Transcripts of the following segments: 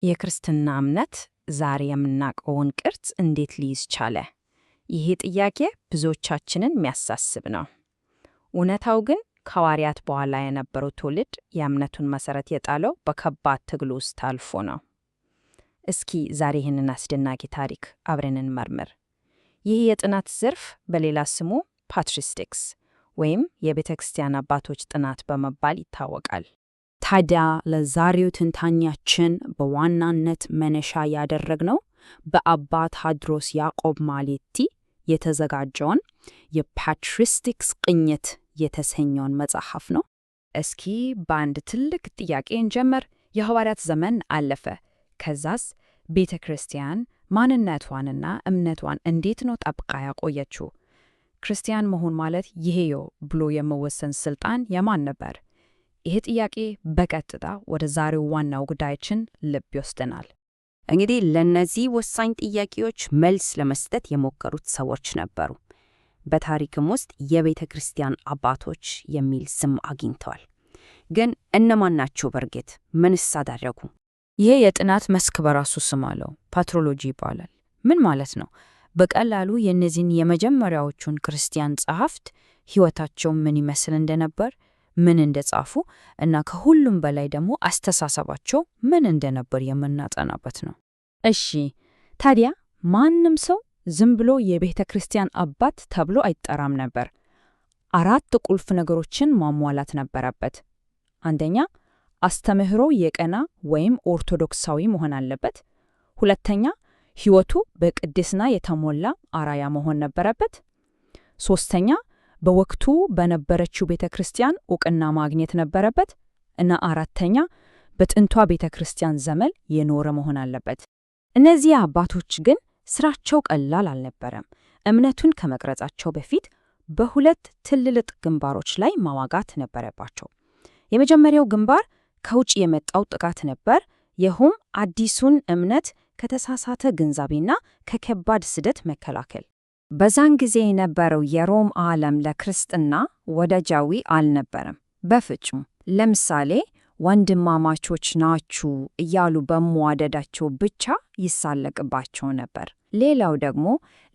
የክርስትና እምነት ዛሬ የምናውቀውን ቅርጽ እንዴት ሊይዝ ቻለ? ይሄ ጥያቄ ብዙዎቻችንን የሚያሳስብ ነው። እውነታው ግን ከሐዋርያት በኋላ የነበረው ትውልድ የእምነቱን መሠረት የጣለው በከባድ ትግል ውስጥ አልፎ ነው። እስኪ ዛሬ ይህንን አስደናቂ ታሪክ አብረን እንመርምር። ይህ የጥናት ዘርፍ በሌላ ስሙ patristics ወይም የቤተ ክርስቲያን አባቶች ጥናት በመባል ይታወቃል። ታዲያ ለዛሬው ትንታኔያችን በዋናነት መነሻ ያደረግነው በአባ ታድሮስ ያዕቆብ ማሌቲ የተዘጋጀውን የ Patristics ቅኝት የተሰኘውን መጽሐፍ ነው። እስኪ በአንድ ትልቅ ጥያቄ እንጀምር። የሐዋርያት ዘመን አለፈ። ከዛስ ቤተ ክርስቲያን ማንነቷንና እምነቷን እንዴት ነው ጠብቃ ያቆየችው? ክርስቲያን መሆን ማለት ይሄዮ ብሎ የመወሰን ስልጣን የማን ነበር? ይሄ ጥያቄ በቀጥታ ወደ ዛሬው ዋናው ጉዳያችን ልብ ይወስደናል። እንግዲህ ለእነዚህ ወሳኝ ጥያቄዎች መልስ ለመስጠት የሞከሩት ሰዎች ነበሩ። በታሪክም ውስጥ የቤተ ክርስቲያን አባቶች የሚል ስም አግኝተዋል። ግን እነማን ናቸው? በእርግጥ ምንስ አደረጉ? ይሄ የጥናት መስክ በራሱ ስም አለው፣ patrology ይባላል። ምን ማለት ነው? በቀላሉ የእነዚህን የመጀመሪያዎቹን ክርስቲያን ጸሐፍት ሕይወታቸው ምን ይመስል እንደነበር፣ ምን እንደጻፉ እና ከሁሉም በላይ ደግሞ አስተሳሰባቸው ምን እንደነበር የምናጠናበት ነው። እሺ፣ ታዲያ ማንም ሰው ዝም ብሎ የቤተ ክርስቲያን አባት ተብሎ አይጠራም ነበር። አራት ቁልፍ ነገሮችን ማሟላት ነበረበት። አንደኛ፣ አስተምህሮ የቀና ወይም ኦርቶዶክሳዊ መሆን አለበት። ሁለተኛ፣ ሕይወቱ በቅድስና የተሞላ አራያ መሆን ነበረበት። ሶስተኛ፣ በወቅቱ በነበረችው ቤተ ክርስቲያን ዕውቅና ማግኘት ነበረበት። እና አራተኛ፣ በጥንቷ ቤተ ክርስቲያን ዘመን የኖረ መሆን አለበት። እነዚህ አባቶች ግን ስራቸው ቀላል አልነበረም። እምነቱን ከመቅረጻቸው በፊት በሁለት ትልልቅ ግንባሮች ላይ መዋጋት ነበረባቸው። የመጀመሪያው ግንባር ከውጭ የመጣው ጥቃት ነበር። ይኸውም አዲሱን እምነት ከተሳሳተ ግንዛቤና ከከባድ ስደት መከላከል። በዛን ጊዜ የነበረው የሮም ዓለም ለክርስትና ወዳጃዊ አልነበረም፣ በፍጹም። ለምሳሌ ወንድማማቾች ናችሁ እያሉ በመዋደዳቸው ብቻ ይሳለቅባቸው ነበር። ሌላው ደግሞ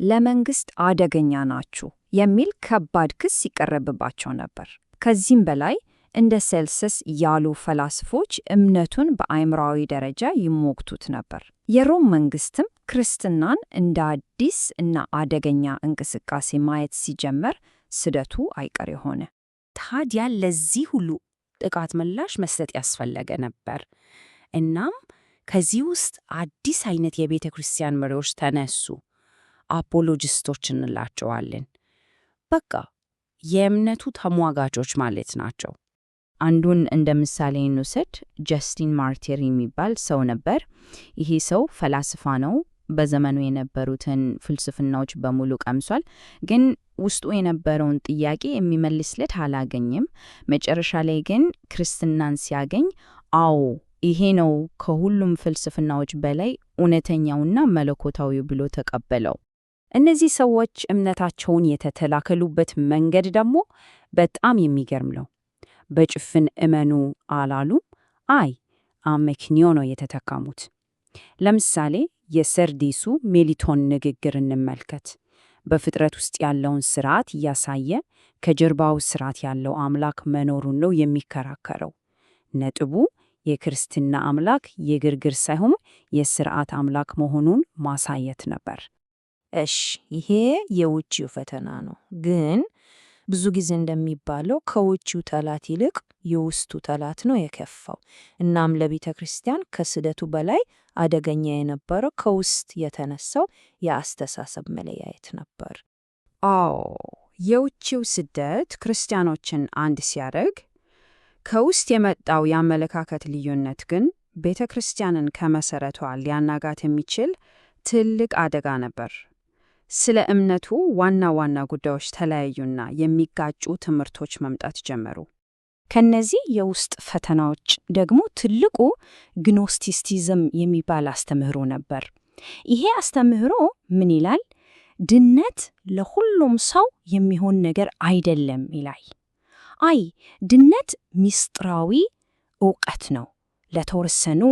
ለመንግስት አደገኛ ናችሁ የሚል ከባድ ክስ ይቀርብባቸው ነበር። ከዚህም በላይ እንደ ሴልሰስ ያሉ ፈላስፎች እምነቱን በአእምሯዊ ደረጃ ይሞግቱት ነበር። የሮም መንግስትም ክርስትናን እንደ አዲስ እና አደገኛ እንቅስቃሴ ማየት ሲጀመር ስደቱ አይቀሬ ሆነ። ታዲያ ለዚህ ሁሉ ጥቃት ምላሽ መስጠት ያስፈለገ ነበር። እናም ከዚህ ውስጥ አዲስ አይነት የቤተ ክርስቲያን መሪዎች ተነሱ። አፖሎጂስቶች እንላቸዋለን። በቃ የእምነቱ ተሟጋቾች ማለት ናቸው። አንዱን እንደ ምሳሌ እንውሰድ። ጀስቲን ማርቲር የሚባል ሰው ነበር። ይሄ ሰው ፈላስፋ ነው። በዘመኑ የነበሩትን ፍልስፍናዎች በሙሉ ቀምሷል። ግን ውስጡ የነበረውን ጥያቄ የሚመልስለት አላገኘም። መጨረሻ ላይ ግን ክርስትናን ሲያገኝ አዎ ይሄ ነው ከሁሉም ፍልስፍናዎች በላይ እውነተኛውና መለኮታዊው ብሎ ተቀበለው። እነዚህ ሰዎች እምነታቸውን የተተላከሉበት መንገድ ደግሞ በጣም የሚገርም ነው። በጭፍን እመኑ አላሉም። አይ አመክንዮ ነው የተጠቀሙት። ለምሳሌ የሰርዲሱ ሜሊቶን ንግግር እንመልከት። በፍጥረት ውስጥ ያለውን ስርዓት እያሳየ ከጀርባው ስርዓት ያለው አምላክ መኖሩን ነው የሚከራከረው። ነጥቡ የክርስትና አምላክ የግርግር ሳይሆን የስርዓት አምላክ መሆኑን ማሳየት ነበር። እሺ፣ ይሄ የውጭው ፈተና ነው። ግን ብዙ ጊዜ እንደሚባለው ከውጭው ጠላት ይልቅ የውስጡ ጠላት ነው የከፋው። እናም ለቤተ ክርስቲያን ከስደቱ በላይ አደገኛ የነበረው ከውስጥ የተነሳው የአስተሳሰብ መለያየት ነበር። አዎ፣ የውጭው ስደት ክርስቲያኖችን አንድ ሲያደርግ፣ ከውስጥ የመጣው የአመለካከት ልዩነት ግን ቤተ ክርስቲያንን ከመሠረቷ ሊያናጋት የሚችል ትልቅ አደጋ ነበር። ስለ እምነቱ ዋና ዋና ጉዳዮች ተለያዩና የሚጋጩ ትምህርቶች መምጣት ጀመሩ። ከነዚህ የውስጥ ፈተናዎች ደግሞ ትልቁ ግኖስቲሲዝም የሚባል አስተምህሮ ነበር። ይሄ አስተምህሮ ምን ይላል? ድነት ለሁሉም ሰው የሚሆን ነገር አይደለም ይላል። አይ ድነት ምስጢራዊ እውቀት ነው፣ ለተወሰኑ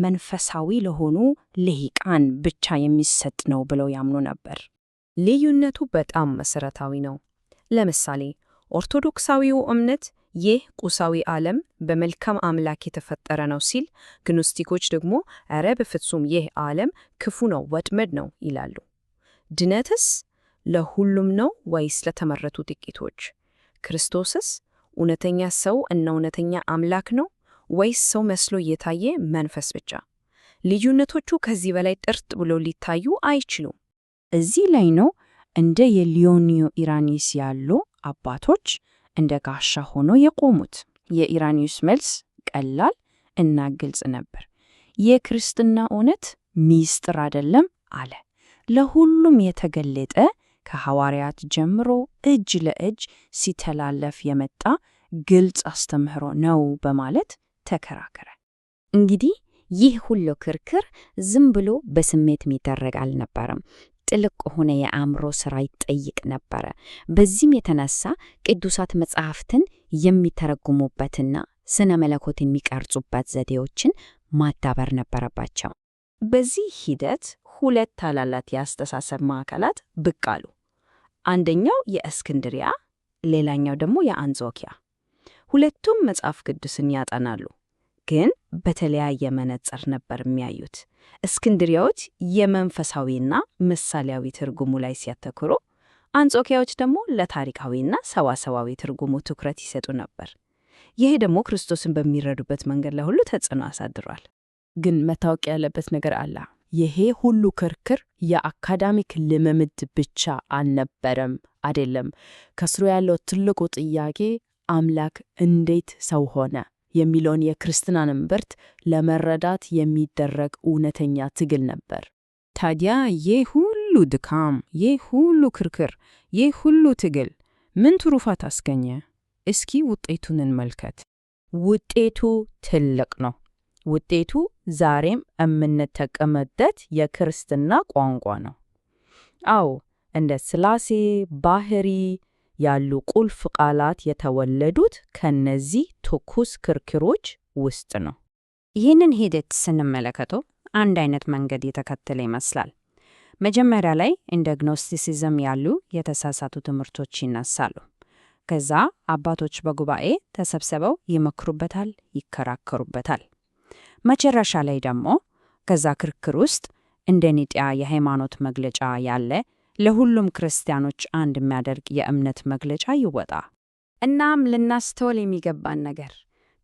መንፈሳዊ ለሆኑ ልሂቃን ብቻ የሚሰጥ ነው ብለው ያምኑ ነበር። ልዩነቱ በጣም መሰረታዊ ነው። ለምሳሌ ኦርቶዶክሳዊው እምነት ይህ ቁሳዊ ዓለም በመልካም አምላክ የተፈጠረ ነው ሲል፣ ግኖስቲኮች ደግሞ ኧረ በፍጹም ይህ ዓለም ክፉ ነው፣ ወጥመድ ነው ይላሉ። ድነትስ ለሁሉም ነው ወይስ ለተመረጡ ጥቂቶች? ክርስቶስስ እውነተኛ ሰው እና እውነተኛ አምላክ ነው ወይስ ሰው መስሎ የታየ መንፈስ ብቻ? ልዩነቶቹ ከዚህ በላይ ጥርት ብሎ ሊታዩ አይችሉም። እዚህ ላይ ነው እንደ የሊዮኒዮ ኢራኒስ ያሉ አባቶች እንደ ጋሻ ሆኖ የቆሙት። የኢራኒዩስ መልስ ቀላል እና ግልጽ ነበር። የክርስትና እውነት ሚስጥር አይደለም አለ። ለሁሉም የተገለጠ ከሐዋርያት ጀምሮ እጅ ለእጅ ሲተላለፍ የመጣ ግልጽ አስተምህሮ ነው በማለት ተከራከረ። እንግዲህ ይህ ሁሉ ክርክር ዝም ብሎ በስሜት የሚደረግ አልነበረም። ጥልቅ የሆነ የአእምሮ ሥራ ይጠይቅ ነበረ። በዚህም የተነሳ ቅዱሳት መጻሕፍትን የሚተረጉሙበትና ስነ መለኮት የሚቀርጹበት ዘዴዎችን ማዳበር ነበረባቸው። በዚህ ሂደት ሁለት ታላላቅ የአስተሳሰብ ማዕከላት ብቅ አሉ። አንደኛው የእስክንድሪያ፣ ሌላኛው ደግሞ የአንጾኪያ። ሁለቱም መጽሐፍ ቅዱስን ያጠናሉ፣ ግን በተለያየ መነጽር ነበር የሚያዩት። እስክንድሪያዎች የመንፈሳዊና ምሳሌያዊ ትርጉሙ ላይ ሲያተኩሩ፣ አንጾኪያዎች ደግሞ ለታሪካዊና ሰዋሰዋዊ ትርጉሙ ትኩረት ይሰጡ ነበር። ይሄ ደግሞ ክርስቶስን በሚረዱበት መንገድ ላይ ሁሉ ተጽዕኖ አሳድሯል። ግን መታወቅ ያለበት ነገር አለ። ይሄ ሁሉ ክርክር የአካዳሚክ ልምምድ ብቻ አልነበረም። አይደለም። ከስሩ ያለው ትልቁ ጥያቄ አምላክ እንዴት ሰው ሆነ የሚለውን የክርስትናን እምብርት ለመረዳት የሚደረግ እውነተኛ ትግል ነበር። ታዲያ ይህ ሁሉ ድካም፣ ይህ ሁሉ ክርክር፣ ይህ ሁሉ ትግል ምን ትሩፋት አስገኘ? እስኪ ውጤቱን እንመልከት። ውጤቱ ትልቅ ነው። ውጤቱ ዛሬም የምንጠቀምበት የክርስትና ቋንቋ ነው። አዎ፣ እንደ ሥላሴ፣ ባህሪ ያሉ ቁልፍ ቃላት የተወለዱት ከነዚህ ትኩስ ክርክሮች ውስጥ ነው። ይህንን ሂደት ስንመለከተው አንድ አይነት መንገድ የተከተለ ይመስላል። መጀመሪያ ላይ እንደ ግኖስቲሲዝም ያሉ የተሳሳቱ ትምህርቶች ይነሳሉ። ከዛ አባቶች በጉባኤ ተሰብስበው ይመክሩበታል፣ ይከራከሩበታል። መጨረሻ ላይ ደግሞ ከዛ ክርክር ውስጥ እንደ ኒቅያ የሃይማኖት መግለጫ ያለ ለሁሉም ክርስቲያኖች አንድ የሚያደርግ የእምነት መግለጫ ይወጣ። እናም ልናስተውል የሚገባን ነገር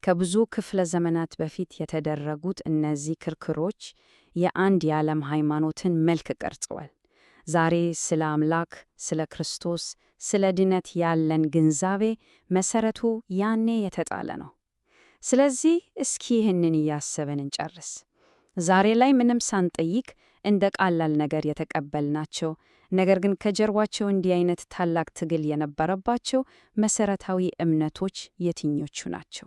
ከብዙ ክፍለ ዘመናት በፊት የተደረጉት እነዚህ ክርክሮች የአንድ የዓለም ሃይማኖትን መልክ ቀርጸዋል። ዛሬ ስለ አምላክ፣ ስለ ክርስቶስ፣ ስለ ድነት ያለን ግንዛቤ መሰረቱ ያኔ የተጣለ ነው። ስለዚህ እስኪ ይህንን እያሰብን እንጨርስ። ዛሬ ላይ ምንም ሳንጠይቅ እንደ ቀላል ነገር የተቀበልናቸው ነገር ግን ከጀርባቸው እንዲህ አይነት ታላቅ ትግል የነበረባቸው መሰረታዊ እምነቶች የትኞቹ ናቸው?